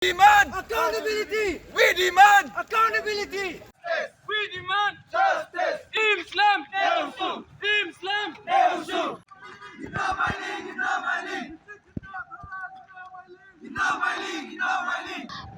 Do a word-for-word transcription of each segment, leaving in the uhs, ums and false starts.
Demand accountability. We demand accountability. We demand justice. Im Slam. Nehru Slam. Nehru Slam.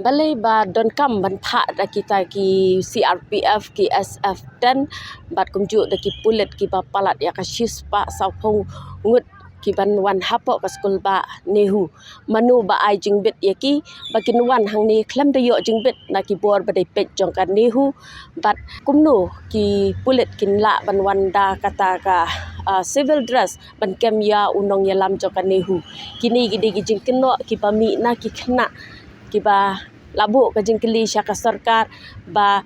Balei ba donkam ban phah da kita ki C R P F, ki S F ten, bad kumjuh da ki pulit kiba palat ïa ka shispah sawphew ngut ki ban wan hapoh ka skulbah NEHU. Mano ba ai jingbit ïa ki ba kin wan hangne khlem da ïoh jingbit na ki bor ba dei peit jong ka NEHU? Bad kumno ki pulit kin lah ban wan da kata ka, ah, civil dress ban kem ïa u nongïalam jong ka NEHU? Kine ki dei ki jingkynnoh kiba mih na ki khynnah kiba la buh ka jingkylli sha ka sorkar ba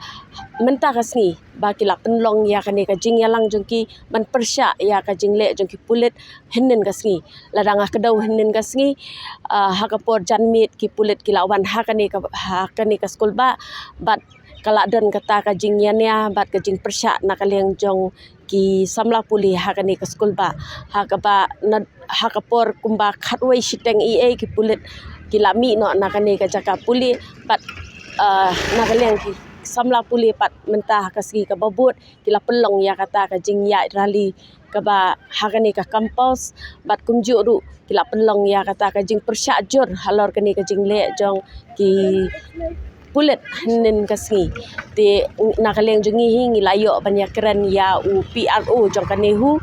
mynta ka sngi ba ki la pynlong ïa kane ka jingïalang jong ki ban pyrshah ïa ka jingleh jong ki pulit hynnin ka sngi. Lada nga kdew hynnin ka sngi, ah, ha ka por janmiet ki pulit ki la wan ha kane ka, ha kane ka skulbah bad ka la don kata ka jingïania bad ka jingpyrshah na ka liang jong ki samla pule ha kane ka skulbah. Ha kaba na, ha ka por kumba khatwei shiteng eiei ki pulit ki la mih noh na kane ka jaka pule bad, ah, na ka liang ki samla pule pat mynta ha ka sngi kaba bud ki la pynlong ïa kata ka jingïaid rally kaba ha kane ka campus bad kumjuh ruh ki la pynlong ïa kata ka jingpyrshah jur halor kane ka jingleh jong ki pulit hynnin ka sngi. Te na ka liang jong ngi hi ngi la ïoh ban ïakren ïa u P R O jong ka NEHU,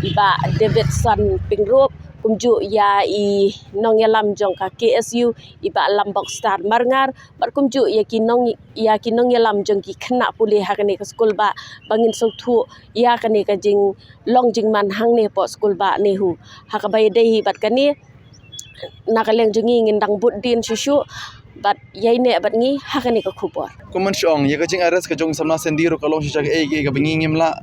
i Bah Davidson Pyngrope, kumjuh ïa i nongïalam jong ka K S U, i Bah Lambok Star Marngar, bad kumjuh ïa ki nong, ïa ki nongïalam jong ki khynnah pule ha kane ka skulbah ba ngin sngewthuh ïa kane ka jinglong jingman hangne hapoh skulbah NEHU. Ha kaba ïadei hi bad kane, na ka liang jong ngi ngin dang bud dien shuh shuh bad ïaineh bad ngi ha kane ka khubor. Kum ban shu ong, ïa ka jingarrest ka jong samla Sandy ruh ka long shisha kaei kaei kaba ngi ngim lah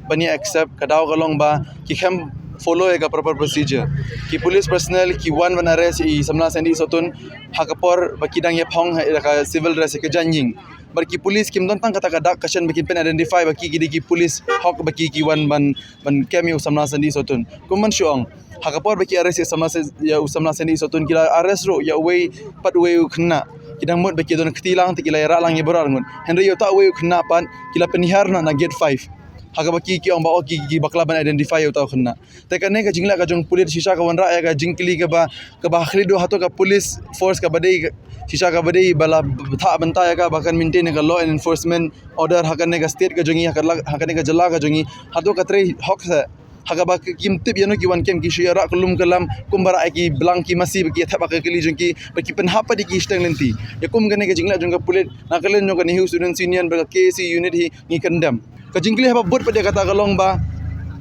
ban ïa accept. Ka daw ka long ba ki khlem follow ïa ka proper procedure. Ki police personnel ki wan ban arrest i samla Sandy Sohtun ha ka por ba ki dang ïa phong ha ka civil dress, ïa ka jaiñ ïing. Bad ki police kim don tang kata ka dak ka shen ba kin pyn identify ba ki ki dei ki police hok ba ki ki wan ban, ban kem ïa u samla Sandy Sohtun. Kum ban shu ong, ha ka por ba ki arrest ïa u samla Sa-, ïa u samla Sandy Sohtun ki la arrest ruh ïa uwei pat, uwei u khynnah. Ki dang mut ba ki don kti lang te ki la ïarah lang ïa baroh arngut. Hynrei ïa uta uwei u khynnah pat ki la pynhiar noh na gate five. Ha kaba ki ki ong ba o ki, ki bakla ban identify ïa uta u khynnah. Te kane ka jingleh ka jong pulit shisha ka wanrah ïa ka jingkylli kaba, kaba ha khlieh duh hato ka police force kaba dei shisha kaba dei ba la bthah bynta ïa ka ba kan maintain ïa ka law and enforcement order ha kane ka state ka jong ngi, ha ka la-, ha kane ka jylla ka jong ngi, hato ka trei hok seh? Ha kaba ki-, kim tip ïano ki wan kem, ki shu ïarah kyllum kyllam kumba rah ïa ki blang ki masi ba ki ïa thep ha ka kali jong ki, ba ki pynhap pat ïa ki shiteng lynti. Ïa kum kane ka jingleh jong ka pulit na ka liang jong ka NEHU Students' Union bad ka K A C unit hi ngi condemn. Ka jingkylli haba bud pat ïa kata ka long ba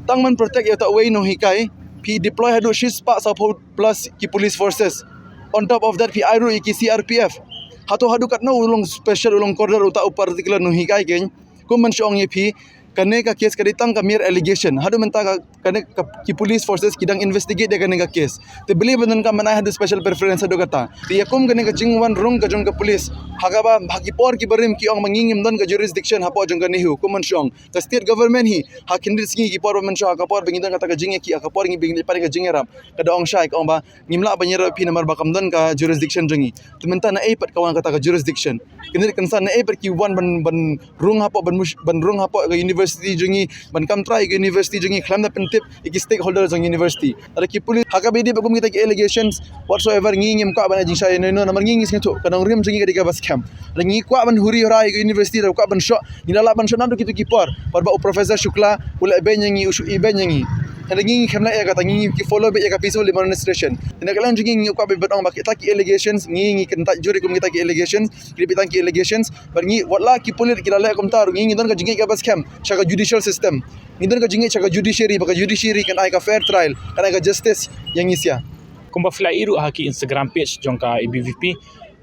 tang ban protect ïa uta uwei u nonghikai phi deploy haduh shispah sawphew plus ki police forces. On top of that phi ai ruh ïa ki C R P F. Hato haduh katno u long special, u long cordon uta u particular nonghikai keiñ? Kum ban shu ong ïa phi, kane ka case ka dei tang ka mere allegation. Haduh mynta ka, kane ka, ki police forces ki dang investigate ïa kane ka case. Te balei ban donkam ban ai haduh special preference haduh kata? Te ïa kum kane ka jingwan rung ka jong ka police, ha kaba ha ki por kiba rim ki ong ba ngi ngim don ka jurisdiction hapoh jong ka NEHU. Kum ban shu ong, ka state government hi ha khyndiat sngi ki por ba mynshuwa, ha ka por ba ngi don kata ka jingïakhih, ha ka por ngi ba ngi leit pan ïa ka jingïarap, ka da ong shai, ka ong ba ngim lah ban ïarap ïa phi namar ba kam don ka jurisdiction jong ngi. Te mynta naei pat ka wan kata ka jurisdiction? Kane ka kynsan naei pat ki wan ban, ban rung hapoh, ban mush-, ban rung hapoh ka university jong ngi, ban kam trai ka university jong ngi khlem da pyntip ïa ki stakeholder jong university. Lada ki police ha kaba ïadei bad kum kita ki allegations whatsoever, ngi ngim kwah ban ai jingshai ïano ïano namar ngi ngi sngewthuh ka nongrim jong ngi ka dei kaba skhem. Lada ngi kwah ban huri hura ïa ka university, lada kwah ban shoh, ngi la lah ban shoh naduh kito ki por. Por ba u Professor Shukla u leh beiñ ïa ngi, u shu ïeh beiñ ïa ngi. Lada ngi ngi khlem leh ïa kata, ngi ngi ki follow beit ïa ka peaceful demonstration. Te na ka liang jong ngi ngi kwah beit ban ong ba kita ki allegations ngi ngi kyntait jur ïa kum kita ki allegations. Ki dei beit tang ki allegations. Bad ngi, wat la ki pulit ki la leh kumta ruh, ngi ngi don ka jingngeit kaba skhem sha ka judicial system. Ngi don ka jingngeit sha ka judiciary, ba ka judiciary kan ai ka fair trial, kan ai ka justice ïa ngi sha. Kumba phi la ïohi ruh ha ki Instagram page jong ka A B V P,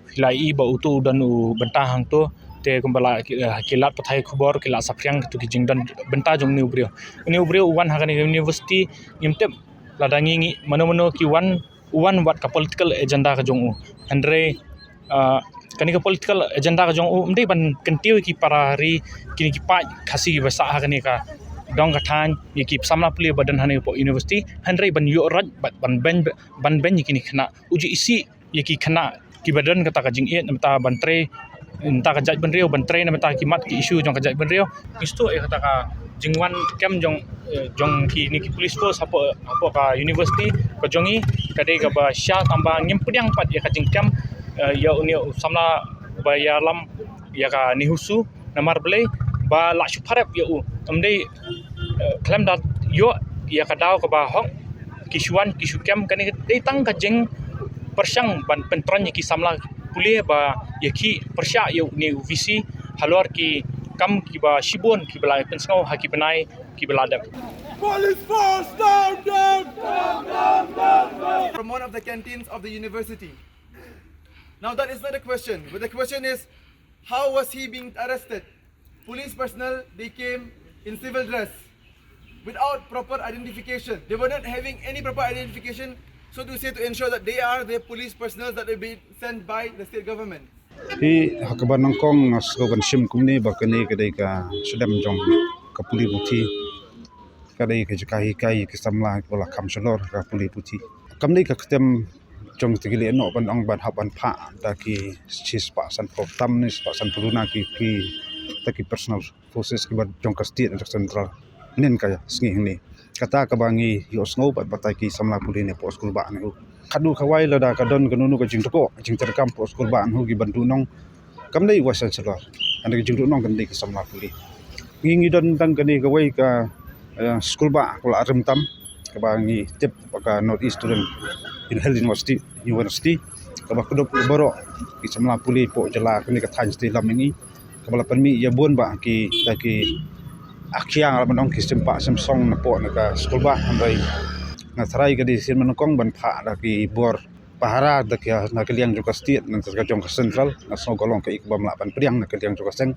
phi la ïohi ba uto u don u bynta hangto. Te kumba la ki, eh, ki lad pathai khubor ki la saphriang kito ki jingdon bynta jong une u briew. Une u briew u wan ha kane ka university, ngim tip lada ngi ngi mano mano ki wan, u wan wat ka political agenda ka jong u. Hynrei, ah, kane ka political agenda ka jong u ym dei ban kyntiew ïa ki para ri, kine ki paid Khasi kiba sah ha kane ka dong ka thaiñ, ïa ki samla pule ba don hangne hapoh university, hynrei ban ïoh roi, ban, ban beiñ, ban beiñ ïa kine ki khynnah. U ju isih ïa ki khynnah Kiba don kata ka jingïeit namar ban trei namar ka jaitbynriew, ban trei namar ki mat ki issue jong ka jaitbynriew. Ngi sngewthuh ïa kata ka jingwan kem jong, eh, jong kine ki police force hapoh, hapoh ka university ka jong ngi, ka dei kaba shisha tang ba ngim pdiang pat ïa ka jingkem, eh, ïa une u samla ba ïalam ïa ka NEHUSU. Namar balei? Ba la shu pharep ïa u. Ym dei, eh, khlem da ïoh ïa ka daw kaba hok, ki shu wan ki shu kem. Kane dei tang ka jingpyrshang ban pyntrei ïa ki samla pule ba ïa ki pyrshah ïa une u VC halor ki kam kiba shibun kiba la pynsngew ha ki bnai kiba la dep. Police force down, down! From one of the canteens of the university. Now that is not the question, but the question is, how was he being arrested? Police personnel, they came in civil dress without proper identification. They were not having any proper identification, so to say, to ensure that they are the police personnel that have been sent by the state government. Hi ha kaba nyngkong nga sngew ban shim kumne ba kane ka dei ka sdang jong ka pule puthi. Ka dei ka jaka hikai ki samla kiba la kham shalor ka pule puthi. Kam dei ka ktem jong kita ki lehnoh ban ong ban hap ban phah da ki shispah sanphew tam ne shispah sanphew na ki, kita ki personal forces kiba jong ka state jong central. Nen ka sngi hynne kata kaba ngi ïohsngew bad batai ki samla pule ne hapoh skulbah NEHU. Khadduh khawai lada ka don kano kano ka jingtreikam, jingtreikam hapoh skulbah NEHU kiban duhnong, kam dei Vice Chancellor. Kan dei ka jingduhnong kan dei ki samla pule. Ngi ngi don tang kane kawei ka, eh, skulbah kaba la rim tam kaba ngi tip ba ka North East Student Health University, University kaba kdup baroh ki samla pule hapoh jylla kane ka thaiñ sdang lam ngi kaba la pynmih ïa bun ba ki, kita ki, ah, kiang la ban ong ki shispah shiphew song na hapoh na ka skulbah. Hynrei nga tharai ka dei sien nyngkong ban phah da ki bor pahara da ki na ka liang jong ka state, na ka jong ka central, nga sngew ka long kaei kaba ym lah ban pdiang na ka liang jong ka seng.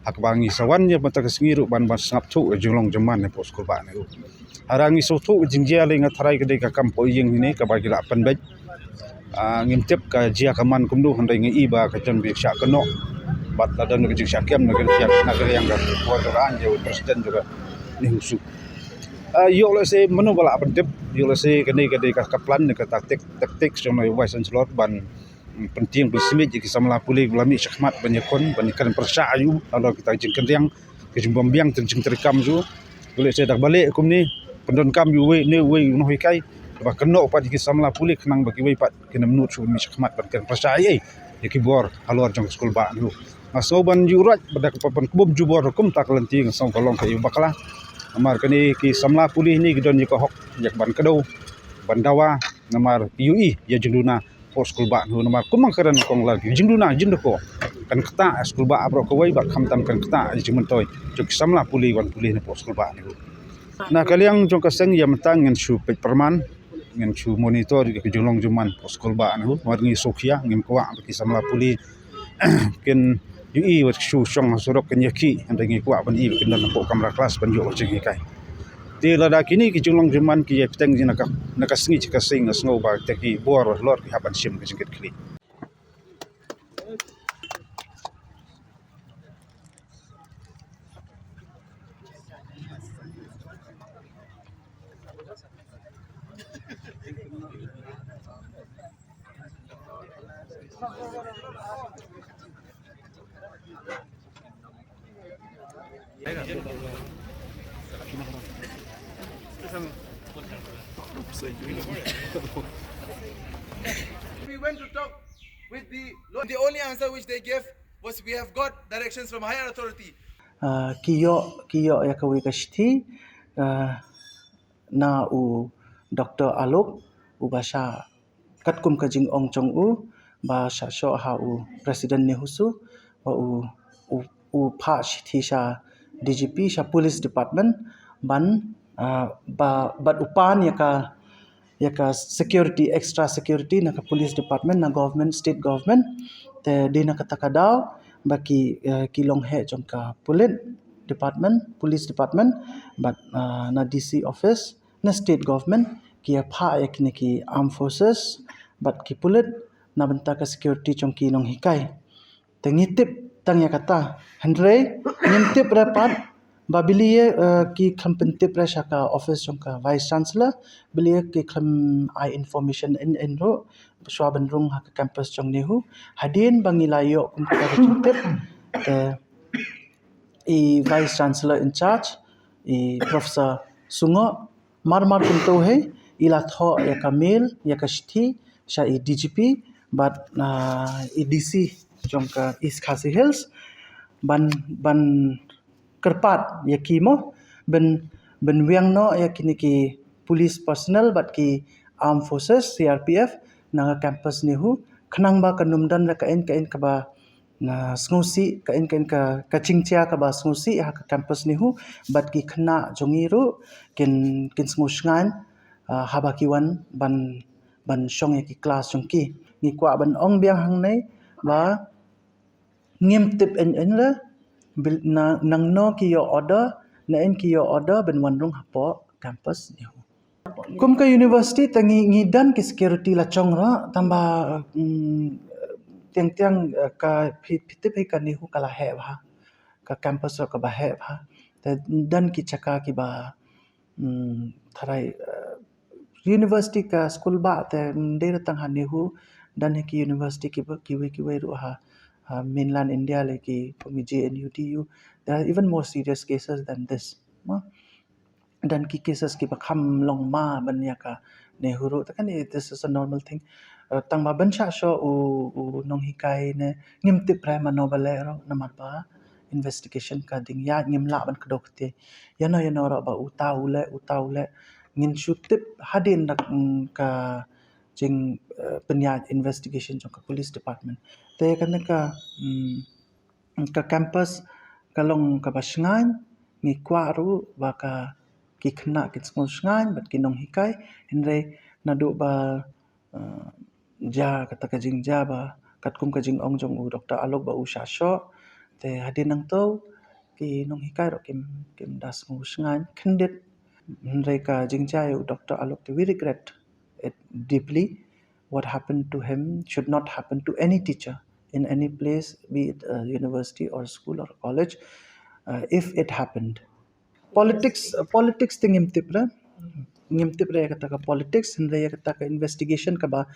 Ha kaba ngi sa wan ïa mynta ka sngi ruh ban, ban sngap thuh ka jinglong jingman hapoh skulbah NEHU. Haba ngi sngewthuh ka jingjia lei nga tharai ka dei ka kam poh ïing hynne kaba ki la pynbeit. Ah, ngim tip ka jia ka man kumno, hynrei ngi i ba ka don ba shah kynnoh bad la don ka jingshah kem na ka liang, na ka liang ka bor jong ka, ïa u president jong ka NEHUSU. Ah, ïoh lehse mano ba lah ban tip, ïoh lehse kane ka dei ka, ka plan ne ka taktik, taktik jong u Vice Chancellor ban, mm, pyntieng pynsmit ïa ki samla pule ba la mih shakhmat ban ïakhun, ban ïakren pyrshah ïa u halor kita ki jingkynriang, ki jingbymbiang, ki jingtreikam jong u. Ïoh lehse da kaba leh kumne, pyndonkam ïa uwei ne uwei u nonghikai, ba kynnoh pat ïa ki samla pule khnang ba kiwei pat kin ym nud shuh ban mih shakhmat ban kren pyrshah ei ei ïa ki bor halor jong ka skulbah NEHU. Nga sngew ban ïuhroit bad da kaba pynkhum jubor kumta ka lynti, nga sngew ka long kaei kaba bakla. Namar kane ki samla pule hynne ki don ïa ka hok ïa ka ban kdew, ban dawa, namar ki ïohi ïa jingduna hapoh skulbah NEHU. Namar kumba nga kren nyngkong, la ki jingduna jingduna kan ktah ïa skulbah baroh kawei bad khamtam kan ktah ïa jingmyntoi jong ki samla pule wan pule na hapoh skulbah NEHU. Na ka liang jong ka seng ïa mynta ngin shu peit pyrman, ngin shu monitor ïa ka jinglong jingman hapoh skulbah NEHU. Namar ngi sngewkhia, ngim kwah ba ki samla pule kin ïohi wat shu shong ha surok kin ïakhih, hynrei ngi kwah ban ïohi ba kin don hapoh kamra klas ban ïoh ka jinghikai. Te lada kine ki jinglong jingman ki ïai bteng na ka, na ka sngi sha ka sngi, nga sngew ba kita ki bor halor ki hap ban shim ka jingkitkhlieh. We went to talk with the, the only answer which they gave was, "We have got directions from higher authority." Ah, ki ïoh, ki ïoh ïa kawei ka shithi, ah, na u Doctor Alok, uba shah katkum ka jingong jong u, ba shah shoh ha u President NEHUSU, ba u, u, u phah shithi sha DGP, sha Police Department, ban, ah, ba, bad u pan ïa ka, ïa ka security, extra security na ka Police Department, na government, state government. Te dei na kata ka daw ba ki, eh, ki long heh jong ka Police Department, Police Department, bad, ah, na DC office, na state government, ki ïa phah ïa kine ki armed forces bad ki pulit na bynta ka security jong ki nonghikai. Te ngi tip tang ïa kata, hynrei ngim tip re pat Ba bili ïa, eh, ki khlem pyntip re sha ka office jong ka Vice Chancellor, bili ïa ki khlem ai information in in ruh, shuwa ban rung ha ka campus jong NEHU. Hadien ba ngi la ïoh kum ka jingtip, te i Vice Chancellor in charge, i Professor Sungoh, mar mar kumto hi, i la thoh ïa ka mail, ïa ka shithi, sha i D G P, bad, ah, i D C, jong ka East Khasi Hills, ban, ban kyrpad ïa ki mo, ban, ban weng noh ïa kine ki police personnel, bad ki armed forces, C R P F, na ka campus NEHU, khnang ba kan ym don re ka in, ka in kaba, na sngewsih, ka in, ka in ka, ka jingjia kaba sngewsih, ha ka campus NEHU, bad ki khynnah jong ngi ruh, kin, kin sngewshngaiñ, ah, haba ki wan, ban, ban shong ïa ki class jong ki. Ngi kwah ban ong biang hangne, ba, ngim tip in in re, bil-, na, nangno ki ïoh order, na in ki ïoh order, ban wan rung hapoh campus NEHU. Kum ka university te ngi, ngi don ki security la jong ruh, tangba, mm, tiang tiang, eh, ka phi-, phi tip hi ka NEHU ka la heh bha. Ka campus ruh kaba heh bha. Te don ki jaka kiba, mm, tharai, eh, university ka skul bah te, mm, dei tang ha NEHU, don hi ki university kiba, kiwei kiwei ruh ha, ha mainland India lei ki, kum i J N U, D U. There are even more serious cases than this. Ma? Don ki cases kiba kham long ma ban ïa ka NEHU ruh, te kane, this is a normal thing. Eh, tangba ban shah shoh u, u nonghikai ne, ngim tip re mano ba leh ruh, namar ba investigation ka dang ïaid, ngim lah ban kdew kti. Ïano ïano ruh ba uta u leh, uta u leh, ngin shu tip hadien da, mm, ka jing, eh, pynïaid investigation jong ka police department. Te kane ka, mm, ka campus ka long kaba shngaiñ, ngi kwah ruh ba ka, ki khynnah kin sngewshngaiñ bad ki nonghikai, hynrei naduh ba, eh, jia kata ka jingjia ba, katkum ka jingong jong u Doctor Alok ba u shah shoh, te hadien nangto ki nonghikai ruh kim, kim da sngewshngaiñ khyndiat, hynrei ka jingjia ïa u Doctor Alok te, we regret it deeply. What happened to him should not happen to any teacher in any place, be it a university or school or college, uh, if it happened. Politics, uh, politics te ngim tip re. Ngim tip re kata ka politics, hynrei kata ka investigation kaba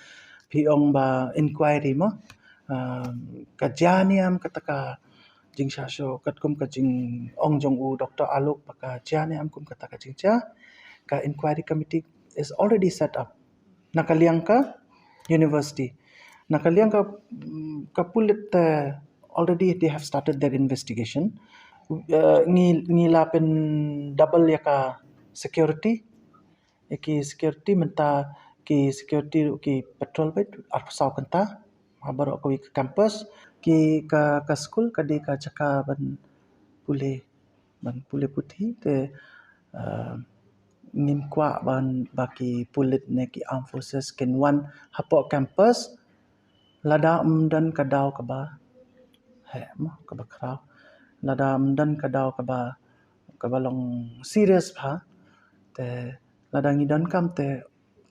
phi ong ba inquiry mo. Um, ka jia niam kata ka jingshah shoh, katkum ka jingong jong u Doctor Alok ba ka jia niam kum kata ka jingjia. Ka inquiry committee is already set up na ka liang ka university. Na ka liang ka, mm, ka pulit te already they have started their investigation. Uh, ngi, ngi la pyn double ïa ka security. Ïa ki security mynta ki security ruh ki patrol beit arphew saw kynta ha baroh kawei ka campus. Ki ka, ka skul ka dei ka jaka ban pule, ban pule puthi te, uh, ngim kwah ban ba ki pulit ne ki armed forces kin wan hapoh campus lada ym don ka daw kaba heh mo, kaba khraw. Lada ym don ka daw kaba, kaba long serious bha, te lada ngi donkam te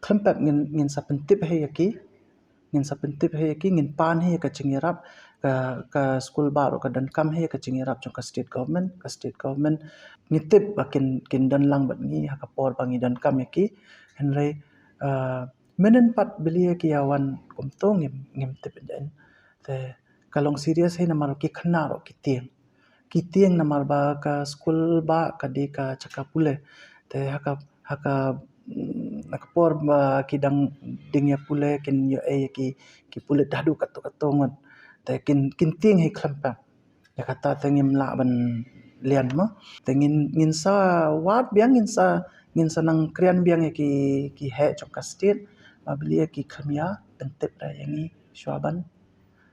khlem pep ngin, ngin sa pyntip hi ïa ki, ngin sa pyntip hi ïa ki, ngin pan hi ïa ka jingïarap, ka, ka skul bah ruh ka donkam hi ïa ka jingïarap jong ka state government, ka state government ngi tip ba kin, kin don lang bad ngi ha ka por ba ngi donkam ïa ki, hynrei, ah, mynnin pat bili ïa ki ïa wan kumto ngim, ngim tip ïa. Te ka long serious hi namar ki khynnah ruh ki tieng. Ki tieng namar ba ka skul bah ka dei ka jaka pule. Te ha ka, ha ka, mm, ha ka por ba ki dang dang ïa pule kin ïoh ei ki, ki pulit haduh katto katto ngut. Te kin, kin tieng hi khlem pep. Ïa kata te ngim lah ban lian mo. Te ngin, ngin sa wad biang, ngin sa, ngin sa nang krian biang ïa ki, ki heh jong ka state. Ba bili ïa ki khlem ïa pyntip da ïa ngi shuwa ban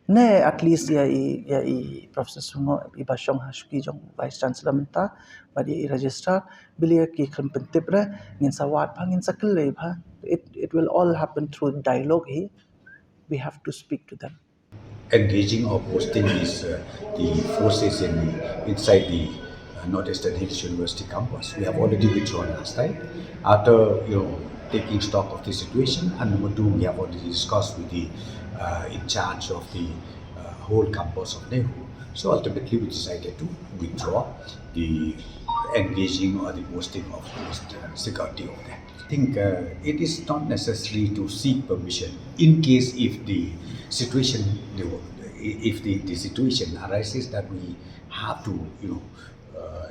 ne at least ïa i, ïa i Professor Sungoh, i ba shong ha shuki jong Vice Chancellor mynta, bad ïa i Registrar, bili ïa ki khlem pyntip re, ngin sa wad bha, ngin sa kylli bha. It, it will all happen through dialogue hi. We have to speak to them. Engaging or posting these, uh, the forces in, inside the, uh, Northeastern Hills University campus. We have already withdrawn last time. After, you know, taking stock of the situation, and number two, we have already discussed with the, uh, in charge of the, uh, whole campus of NEHU. So ultimately, we decided to withdraw the engaging or the posting of those uh, security over there. I think uh, it is not necessary to seek permission in case if the situation, the, if the, the situation arises that we have to, you know, uh,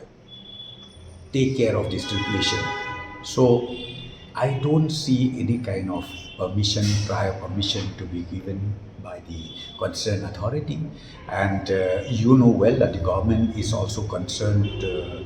take care of the situation. So I don't see any kind of permission, prior permission to be given by the concerned authority. And uh, you know well that the government is also concerned uh,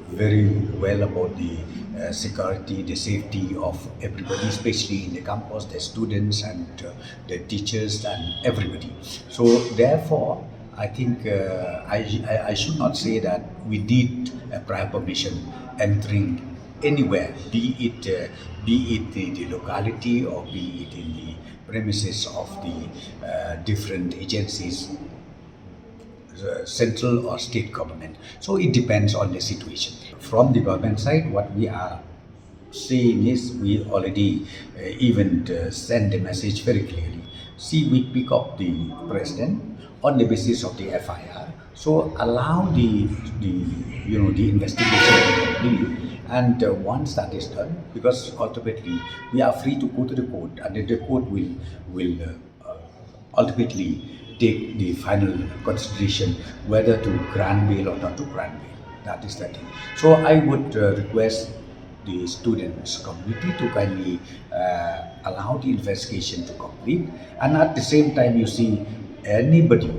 very well about the uh, security, the safety of everybody, especially in the campus, the students and uh, the teachers and everybody. So therefore, I think uh, I, I, I should not say that we need a prior permission entering anywhere, be it uh, be it the, the locality or be it in the premises of the uh, different agencies, uh, central or state government. So it depends on the situation. From the government side, what we are seeing is we already uh, even uh, send a message very clearly. See, we pick up the president on the basis of the F I R. So allow the the you know the investigation to continue, and uh, once that is done, because ultimately we are free to go to the court, and then the court will will uh, uh, ultimately take the final consideration whether to grant bail or not to grant bail. That is the thing. So I would uh, request the students community to kindly uh, allow the investigation to complete, and at the same time, you see, anybody,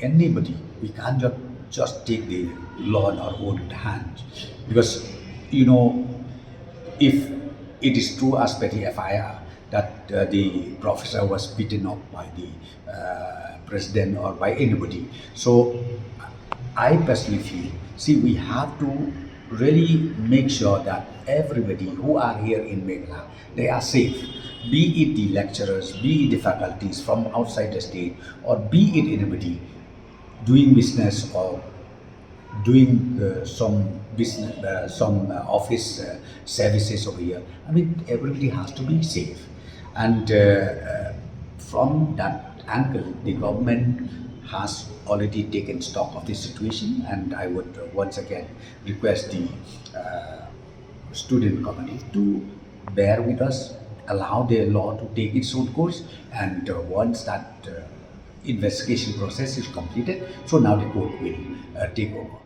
anybody, we can't just just take the law in our own hands, because you know, if it is true as per the F I R that uh, the professor was beaten up by the uh, president or by anybody. So I personally feel, see, we have to really make sure that everybody who are here in Meghalaya, they are safe. Be it the lecturers, be it the faculties from outside the state, or be it anybody doing business or doing uh, some business, uh, some uh, office uh, services over here. I mean, everybody has to be safe. And uh, uh, from that angle, the government has already taken stock of the situation, and I would uh, once again request the uh, student committee to bear with us, allow the law to take its own course, and uh, once that uh, investigation process is completed, so now the court will uh, take over.